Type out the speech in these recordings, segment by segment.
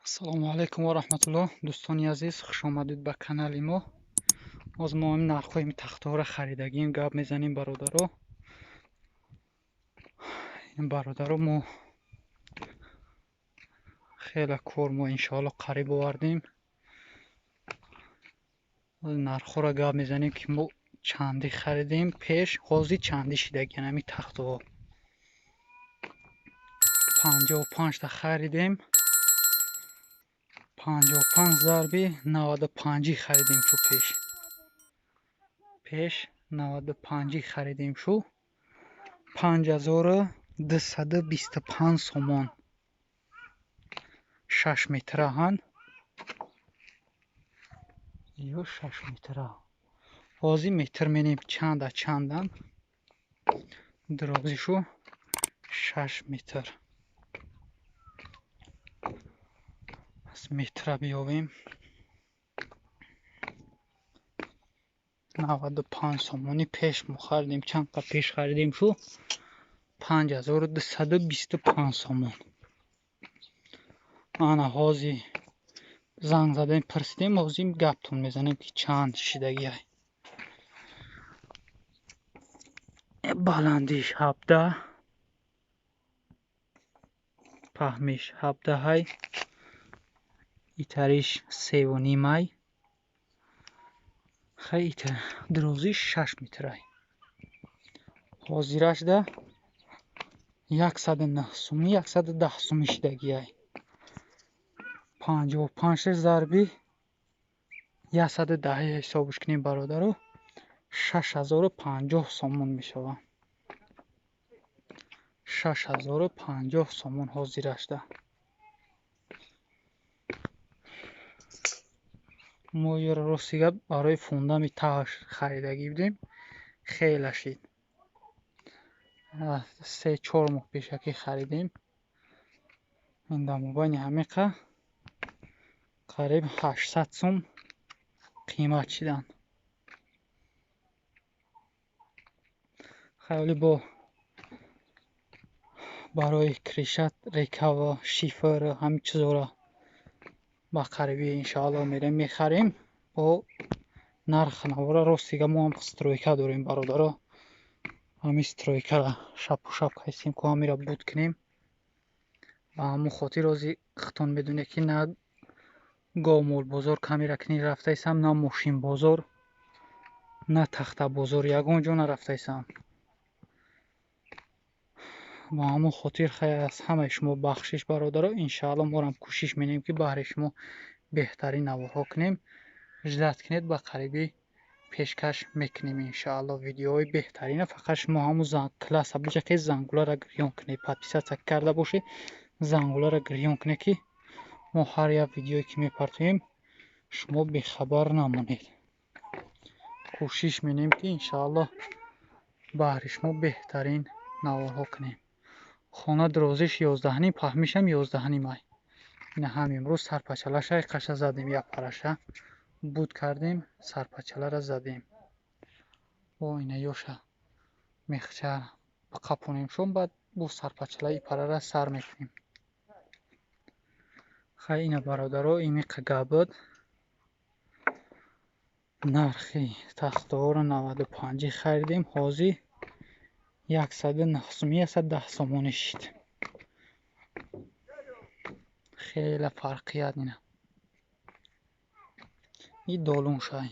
Ассалому алайкум ва раҳматуллоҳ. Дӯстони азиз, хуш омадед ба канали мо. Боз мо ин нархҳои тахтаҳоро харидагием, гап мезанем бародаро. Ин бародаро мо хеле кор мо иншоаллоҳ қариб овардем. Нархҳоро гап мезанем ки мо чанди харидем пеш, ҳозир чанди шидагиан ҳамин тахтаҳо. 55 та харидем. 55 зарби 95 харидем шу пеш. Пеш 95 харидем шу. 5225 сомон. 6 метраҳан. Ё 6 метра. Ҳозир метр менем чанда чандан. Дарозӣ шу 6 метр. Метра биёвем. 95 сомонӣ пеш мо харидем. Чанд қа пеш харидем шу? 5225 сомон. Ана ҳозир занг задем, пурсидем, ҳозир гаптон мезанем ки чанд шидагиай. Баландиш 17, паҳмиш 17, итариш 3.5, хай ита дарозиш 6 метрай. Ҳозирашда 109 сумӣ, 110 сумӣ шидагиай. 55 зарби 110 ҳисобш кунем бародаро, 6050 сомон мешавад. 6050 сомон ҳозирашда. Мо ёро рости гап барои фундами таҳаш харидагӣ будем, хеле шид. 3-4 моҳ пешакӣ харидем. Ин дар мобайни ҳамиқа қариб 800 сум қимат шиданд. Хаёли бо барои кришат, рекава, шифр ҳамин чизора ба қарибӣ иншоаллоҳ мерем мехарем. Бо нарх навора рости гап мо ҳам стройка дорем бародаро. Ҳамин стройкара шабу шаб кайсем ку ҳамира буд кунем. Ба ҳамон хотир ҳозир худтон медонед ки на говмолбозор камера кунӣ рафтаисам, на мошинбозор, на тахтабозор, ягон ҷо нарафтаисам. Ба ҳамон хотир хайр аз ҳамаи шумо бахшиш бародаро. Иншоаллоҳ морам кӯшиш менем ки баҳри шумо беҳтарин наворҳо кунем. Ждат кунед, ба қарибӣ пешкаш мекунем иншоаллоҳ видеоҳои беҳтарина. Фақат шумо ҳамун класса биҷақед, зангуларо гирён кунед, подписатсия карда бошед, зангуларо гирён кунед ки мо ҳар як видеое ки мепартоем шумо бехабар намонед. Кӯшиш менем ки иншоаллоҳ баҳри шумо беҳтарин наворҳо кунем. Хона дарозиш 11.5, паҳмишам 11.5 ай. Ина ҳам имрӯз сарпачалаша қаша задем, як параша буд кардем, сарпачалара задем. Бо ина ёша мехча қапонем шон, баъд бо сарпачалаи парара сар мекунем. Хай ина бародаро, имиқа гап буд. Нархи тахтаҳоро 95 харидем, ҳозир 109 сумӣ, 110 сомонӣ шид. Хеле фарқият ина. И долуншай.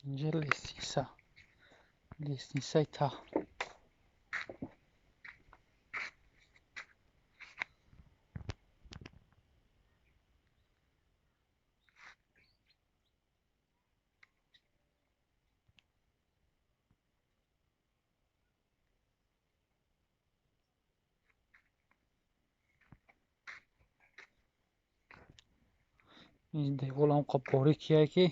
Инҷа лестница. Лестницаи таҳ. Ин деволам қа борикие ки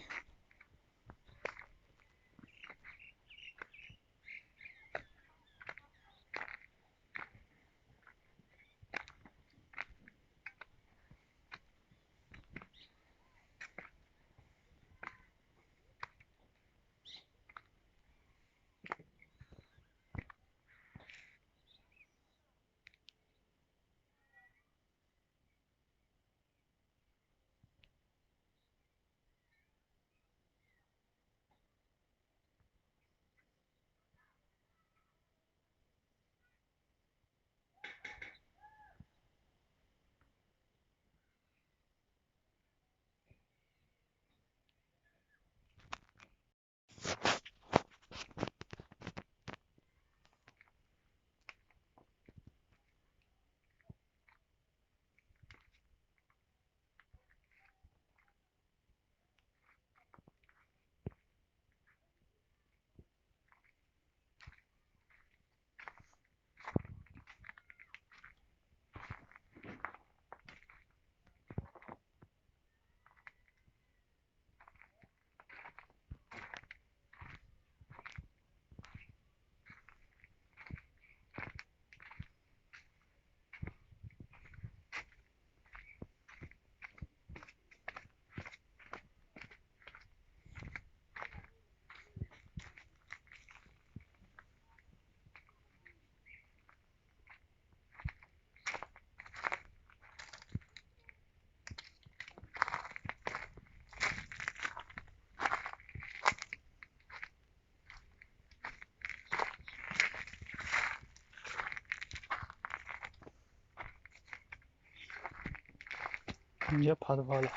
Инҷа подвала.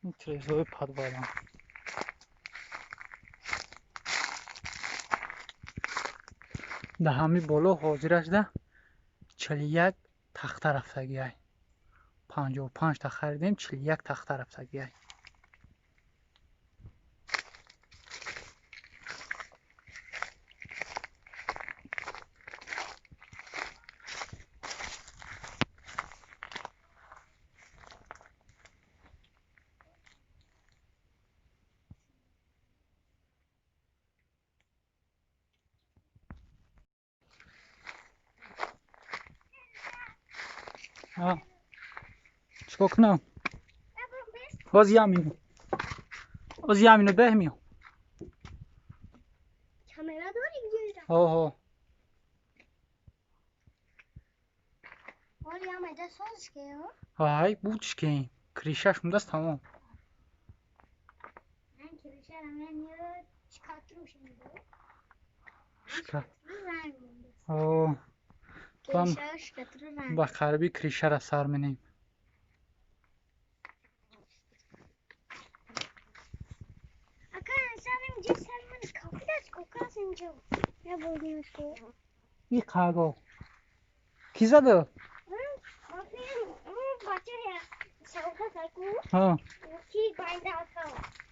Ин тирезаҳои подвалам. Дар ҳамин боло ҳозирашда 41 тахта рафтагиай. 55 та харидем, 41 тахта рафтагиай. Чикор кунам? Ҳоз як минут. Ҳоз як минут беҳ миём. Камера дорӣ гирам? Ҳо, ҳо. Ҳоли ҳамаида соз ке, ҳо? Ҳай, будш ке. Кришаш мундаст тамом. Ман кришара мен шкатруш мебо. Шка. Ранг мундаст. Ҳо. Кришара шкатру ранг. Ба қариби кришара сар менем. Ака, сарим ҷи сарман кафидас кокас инҷо. Набурдимаш ко. И қаго. Ки зада? Бача савда таку. Ҳа. Ки байда ака.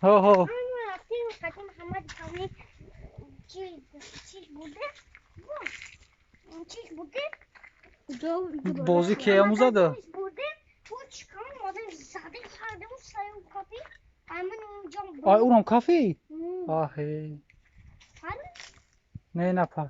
Ҳо, ҳо. Ама рафтем қадим Муҳаммад кавни чи чи буде? Чи буде? Бозӣ кияму зада? Буде. Пуч кам модем заде хардем саю кафи. Амин унҷо. Ай, урам кафи? Аҳе. Пар? Не, напар.